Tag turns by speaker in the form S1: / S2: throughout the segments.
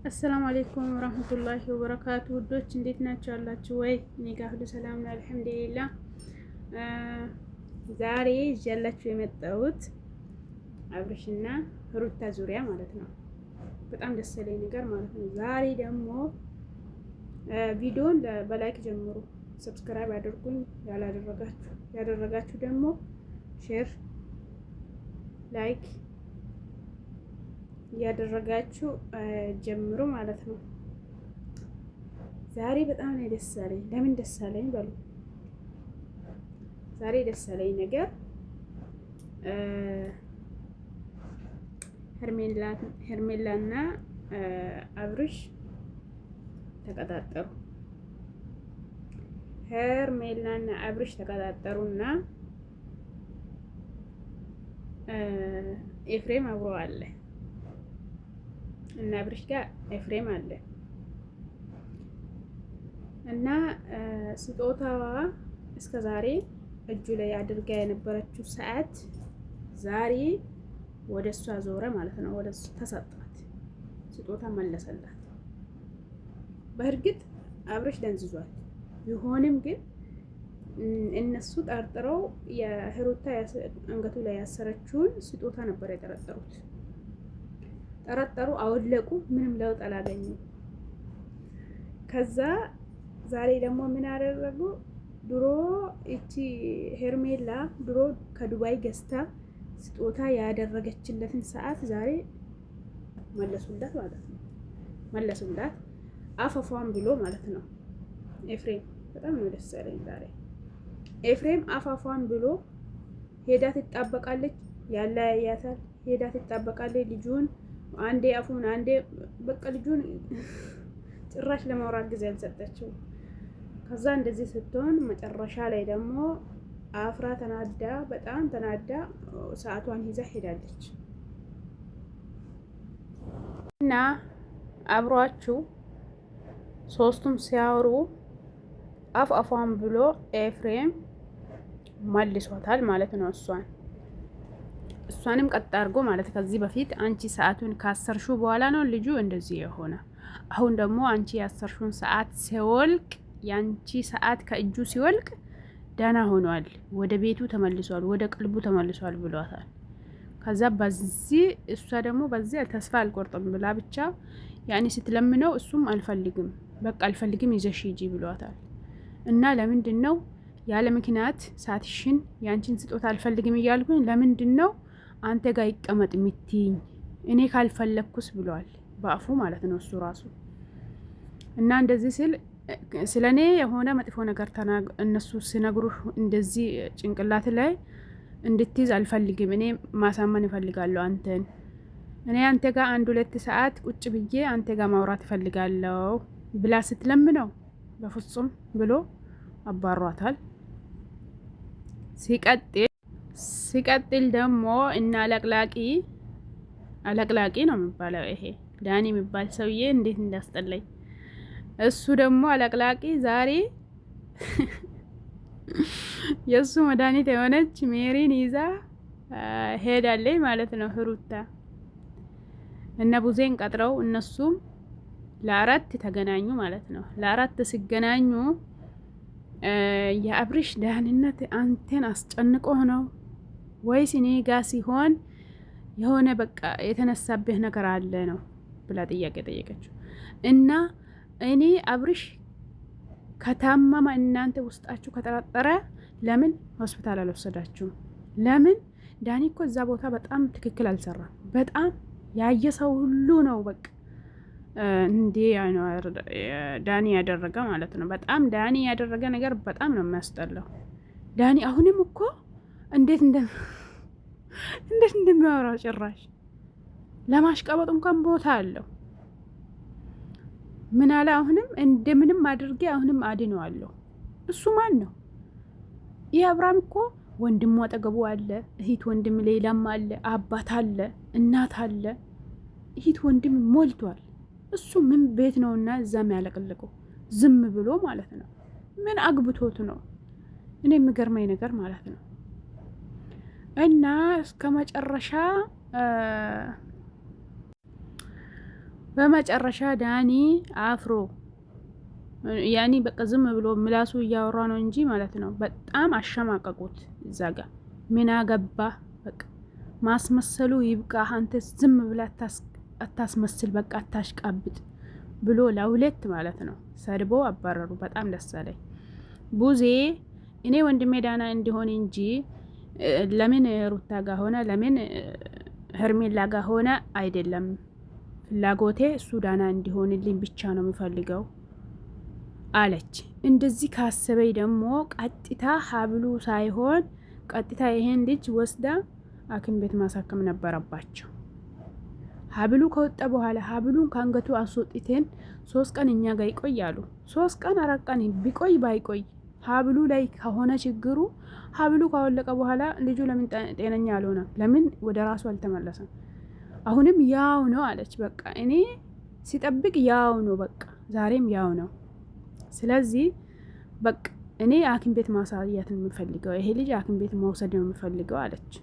S1: السلام عليكم ورحمة الله وبركاته። ውዶች እንዴት ናቸው ያላችሁ ወይ? እኔ ጋር ሁሉ ሰላም ነው الحمد لله። ዛሬ ይዤላችሁ የመጣሁት አብርሽና ሩታ ዙሪያ ማለት ነው። በጣም ደስ ያለኝ ነገር ማለት ነው። ዛሬ ደግሞ ቪዲዮን በ like ጀምሩ፣ subscribe አድርጉኝ። ያላደረጋችሁ ያደረጋችሁ ደግሞ share like እያደረጋችሁ ጀምሩ ማለት ነው። ዛሬ በጣም ነው ደስ አለኝ። ለምን ደስ አለኝ በሉ። ዛሬ ደስ አለኝ ነገር ሄርሜላና አብርሽ ተቀጣጠሩ። ሄርሜላና አብርሽ ተቀጣጠሩና ኤፍሬም አብሮ አለ እና አብርሽ ጋር ኤፍሬም አለ እና ስጦታዋ እስከ ዛሬ እጁ ላይ አድርጋ የነበረችው ሰዓት ዛሬ ወደ እሷ ዞረ ማለት ነው። ወደ እሷ ተሰጣት፣ ስጦታ መለሰላት። በእርግጥ አብርሽ ደንዝዟል። ቢሆንም ግን እነሱ ጠርጥረው የህሩታ አንገቱ ላይ ያሰረችውን ስጦታ ነበር የጠረጠሩት። ጠረጠሩ፣ አወለቁ። ምንም ለውጥ አላገኙም። ከዛ ዛሬ ደግሞ ምን አደረጉ? ድሮ እቺ ሄርሜላ ድሮ ከዱባይ ገዝታ ስጦታ ያደረገችለትን ሰዓት ዛሬ መለሱላት ማለት ነው። መለሱላት አፈፏን ብሎ ማለት ነው። ኤፍሬም በጣም ነው ደስ ያለኝ ዛሬ። ኤፍሬም አፋፏን ብሎ ሄዳ ትጣበቃለች፣ ያለያያታል። ሄዳ ትጣበቃለች ልጁን አንዴ አፉን አንዴ በቃ ልጁን ጭራሽ ለማውራት ጊዜ አልሰጠችው። ከዛ እንደዚህ ስትሆን መጨረሻ ላይ ደግሞ አፍራ ተናዳ፣ በጣም ተናዳ ሰዓቷን ይዛ ሄዳለች። እና አብሯችሁ ሶስቱም ሲያወሩ አፍ አፏን ብሎ ኤፍሬም መልሷታል ማለት ነው እሷን እሷንም ቀጥ አድርጎ ማለት ከዚህ በፊት አንቺ ሰዓቱን ካሰርሹ በኋላ ነው ልጁ እንደዚህ የሆነ። አሁን ደግሞ አንቺ ያሰርሹን ሰዓት ሲወልቅ፣ የአንቺ ሰዓት ከእጁ ሲወልቅ ደህና ሆኗል፣ ወደ ቤቱ ተመልሷል፣ ወደ ቀልቡ ተመልሷል ብሏታል። ከዛ በዚህ እሷ ደግሞ በዚህ ተስፋ አልቆርጥም ብላ ብቻ ያኔ ስትለምነው እሱም አልፈልግም በቃ አልፈልግም ይዘሽ ሂጂ ብሏታል። እና ለምንድን ነው ያለ ምክንያት ሰዓትሽን የአንቺን ስጦታ አልፈልግም እያልኩኝ ለምንድን ነው አንተ ጋር ይቀመጥ የምትይኝ እኔ ካልፈለግኩስ ብሏል። በአፉ ማለት ነው እሱ ራሱ እና እንደዚህ ስል ስለ እኔ የሆነ መጥፎ ነገር እነሱ ሲነግሩ እንደዚህ ጭንቅላት ላይ እንድትይዝ አልፈልግም። እኔ ማሳመን እፈልጋለሁ አንተን። እኔ አንተ ጋር አንድ ሁለት ሰዓት ቁጭ ብዬ አንተ ጋር ማውራት እፈልጋለሁ ብላ ስትለምነው በፍጹም ብሎ አባሯታል። ሲቀጥል ሲቀጥል ደግሞ እና አለቅላቂ አለቅላቂ ነው የሚባለው ይሄ ዳኒ የሚባል ሰውዬ እንዴት እንዳስጠላኝ። እሱ ደግሞ አለቅላቂ ዛሬ የእሱ መድኃኒት የሆነች ሜሪን ይዛ ሄዳለች ማለት ነው። ህሩታ እነ ቡዜን ቀጥረው እነሱም ለአራት ተገናኙ ማለት ነው። ለአራት ሲገናኙ የአብርሽ ደህንነት አንተን አስጨንቆ ነው ወይስ እኔ ጋ ሲሆን የሆነ በቃ የተነሳብህ ነገር አለ ነው ብላ ጥያቄ ጠየቀችው። እና እኔ አብርሽ ከታመመ እናንተ ውስጣችሁ ከጠረጠረ ለምን ሆስፒታል አልወሰዳችሁም? ለምን ዳኒ እኮ እዛ ቦታ በጣም ትክክል አልሰራም። በጣም ያየ ሰው ሁሉ ነው በቃ እንዴ ዳኒ ያደረገ ማለት ነው። በጣም ዳኒ ያደረገ ነገር በጣም ነው የሚያስጠላው። ዳኒ አሁንም እኮ እንዴት እንዴት እንደሚያወራው ጭራሽ ለማሽቀበጥ እንኳን ቦታ አለው። ምን አለ አሁንም እንደምንም አድርጌ አሁንም አድነዋለሁ። እሱ ማን ነው? ይህ አብርሃም እኮ ወንድሙ አጠገቡ አለ፣ እህት ወንድም፣ ሌላም አለ፣ አባት አለ፣ እናት አለ፣ እህት ወንድም ሞልቷል። እሱ ምን ቤት ነውና እዛ የሚያለቅልቀው ዝም ብሎ ማለት ነው። ምን አግብቶት ነው? እኔ የሚገርመኝ ነገር ማለት ነው። እና እስከ መጨረሻ በመጨረሻ ዳኒ አፍሮ ያኒ በቃ ዝም ብሎ ምላሱ እያወራ ነው እንጂ ማለት ነው። በጣም አሸማቀቁት። እዛ ጋ ምን አገባ በቃ ማስመሰሉ ይብቃ። አንተ ዝም ብላ አታስመስል፣ በቃ አታሽቃብጥ ብሎ ለሁለት ማለት ነው ሰድቦ አባረሩ። በጣም ደስ አለኝ። ቡዜ እኔ ወንድሜ ዳና እንዲሆን እንጂ ለምን ሩታ ጋ ሆነ ለምን ሄርሜላ ጋ ሆነ አይደለም ፍላጎቴ፣ እሱ ዳና እንዲሆንልኝ ብቻ ነው የምፈልገው አለች። እንደዚህ ካሰበኝ ደግሞ ቀጥታ ሀብሉ ሳይሆን ቀጥታ ይሄን ልጅ ወስዳ ሐኪም ቤት ማሳከም ነበረባቸው። ሀብሉ ከወጣ በኋላ ሀብሉን ከአንገቱ አስወጥተን 3 ቀን እኛ ጋር ይቆያሉ። 3 ቀን 4 ቀን ቢቆይ ባይቆይ ሀብሉ ላይ ከሆነ ችግሩ ሀብሉ ካወለቀ በኋላ ልጁ ለምን ጤነኛ አልሆነም? ለምን ወደ ራሱ አልተመለሰም? አሁንም ያው ነው አለች። በቃ እኔ ሲጠብቅ ያው ነው፣ በቃ ዛሬም ያው ነው። ስለዚህ በቃ እኔ ሐኪም ቤት ማሳየት ነው የምፈልገው፣ ይሄ ልጅ ሐኪም ቤት መውሰድ ነው የምፈልገው አለች።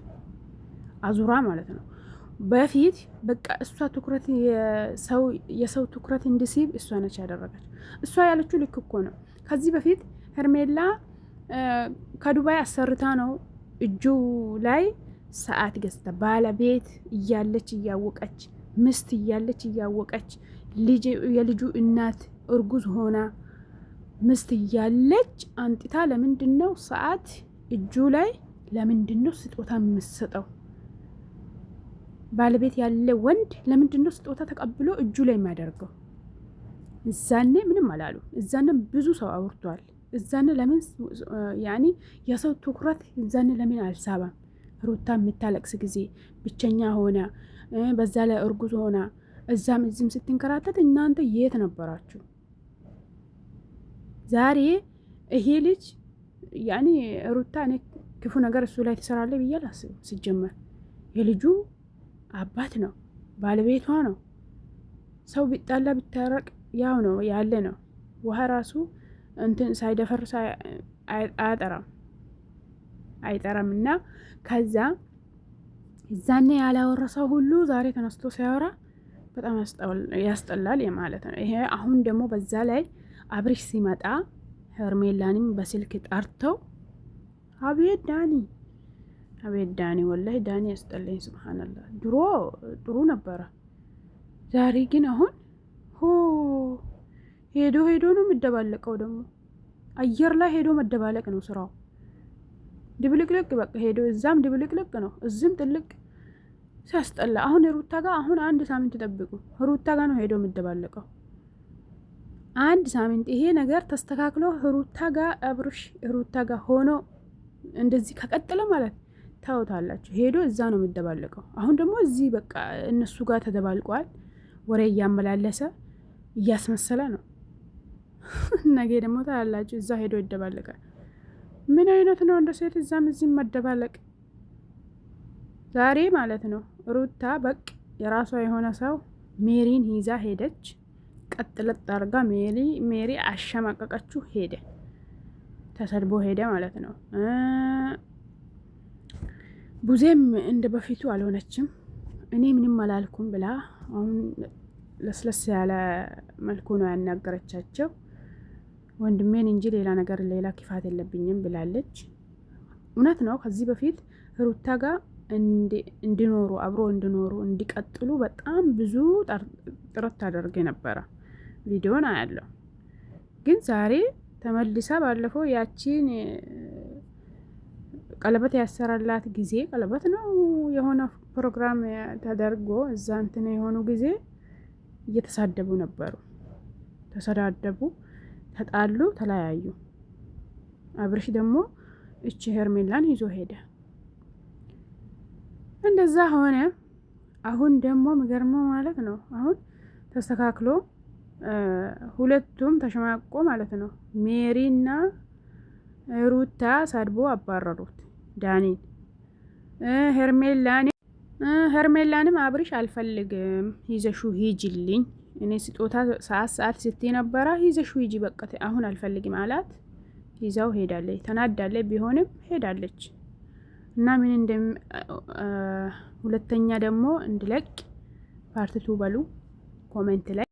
S1: አዙራ ማለት ነው። በፊት በቃ እሷ ትኩረት የሰው ትኩረት እንዲስብ እሷ ነች ያደረገች። እሷ ያለችው ልክ እኮ ነው። ከዚህ በፊት ሄርሜላ ከዱባይ አሰርታ ነው እጁ ላይ ሰዓት ገዝታ ባለቤት እያለች እያወቀች ምስት እያለች እያወቀች የልጁ እናት እርጉዝ ሆና ምስት እያለች አንጥታ ለምንድን ነው ሰዓት እጁ ላይ ለምንድን ነው ስጦታ የምትሰጠው? ባለቤት ያለ ወንድ ለምንድን ነው ስጦታ ተቀብሎ እጁ ላይ የሚያደርገው? እዛኔ ምንም አላሉ። እዛኔ ብዙ ሰው አውርቷል። እዛኔ ለምን ያኒ የሰው ትኩረት እዛኔ ለምን አልሳባም? ሩታ የምታለቅስ ጊዜ ብቸኛ ሆና በዛ ላይ እርጉዝ ሆና እዛም እዚህም ስትንከራተት እናንተ የት ነበራችሁ? ዛሬ ይሄ ልጅ ያኒ ሩታ እኔ ክፉ ነገር እሱ ላይ ትሰራለች ብዬ አላስብም። ሲጀመር የልጁ አባት ነው፣ ባለቤቷ ነው። ሰው ቢጣላ ቢታረቅ ያው ነው ያለ ነው። ውሃ ራሱ እንትን ሳይደፈርስ አያጠራም አይጠራም። እና ከዛ እዛኔ ያላወራ ሰው ሁሉ ዛሬ ተነስቶ ሲያወራ በጣም ያስጠላል ማለት ነው። ይሄ አሁን ደግሞ በዛ ላይ አብርሽ ሲመጣ ሄርሜላንም በስልክ ጠርተው አቤት ዳኒ አቤት ዳኒ፣ ወላሂ ዳኒ ያስጠላኝ። ስብሓንላህ ድሮ ጥሩ ነበረ፣ ዛሬ ግን አሁን ሆ ሄዶ ሄዶ ነው የሚደባለቀው። ደግሞ አየር ላይ ሄዶ መደባለቅ ነው ስራው። ድብልቅልቅ በቃ ሄዶ እዛም ድብልቅልቅ ነው፣ እዚህም ጥልቅ ሲያስጠላ። አሁን ሩታ ጋር አሁን አንድ ሳምንት ጠብቁ። ሩታ ጋር ነው ሄዶ የሚደባለቀው አንድ ሳምንት። ይሄ ነገር ተስተካክሎ ሩታ ጋር አብርሽ ሩታ ጋር ሆኖ እንደዚህ ከቀጠለ ማለት ታውታላችሁ። ሄዶ እዛ ነው የሚደባለቀው። አሁን ደግሞ እዚህ በቃ እነሱ ጋር ተደባልቋል። ወሬ እያመላለሰ እያስመሰለ ነው። ነገ ደግሞ ታያላችሁ፣ እዛ ሄዶ ይደባለቃል። ምን አይነት ነው እንደ ሴት እዛም እዚህም መደባለቅ? ዛሬ ማለት ነው ሩታ በቅ የራሷ የሆነ ሰው ሜሪን ይዛ ሄደች። ቀጥለጥ አርጋ ሜሪ አሸማቀቀችው። ሄደ ተሰድቦ ሄደ ማለት ነው። ቡዜም እንደ በፊቱ አልሆነችም። እኔ ምንም አላልኩም ብላ አሁን ለስለስ ያለ መልኩ ነው ያናገረቻቸው። ወንድሜን እንጂ ሌላ ነገር ሌላ ክፋት የለብኝም ብላለች። እውነት ነው። ከዚህ በፊት ሩታ ጋር እንዲኖሩ አብሮ እንዲኖሩ እንዲቀጥሉ በጣም ብዙ ጥረት ታደርግ ነበረ። ቪዲዮን አያለው። ግን ዛሬ ተመልሳ ባለፈው ያቺን ቀለበት ያሰራላት ጊዜ ቀለበት ነው የሆነ ፕሮግራም ተደርጎ እዛ እንትን የሆኑ ጊዜ እየተሳደቡ ነበሩ። ተሰዳደቡ፣ ተጣሉ፣ ተለያዩ። አብርሽ ደግሞ እቺ ሄርሜላን ይዞ ሄደ። እንደዛ ሆነ። አሁን ደግሞ የሚገርመው ማለት ነው አሁን ተስተካክሎ ሁለቱም ተሸማቆ ማለት ነው ሜሪና ሩታ ሰድቦ አባረሩት ዳኒን። ሄርሜላንም አብርሽ አልፈልግም ይዘሹ ሂጂልኝ፣ እኔ ስጦታ ሰዓት ሰዓት ስትይ ነበረ፣ ይዘሹ ሂጂ በቃ አሁን አልፈልግም አላት። ይዛው ሄዳለች። ተናዳለች፣ ቢሆንም ሄዳለች እና ምን እንደ ሁለተኛ ደግሞ እንድለቅ part two በሉ። comment ላይ።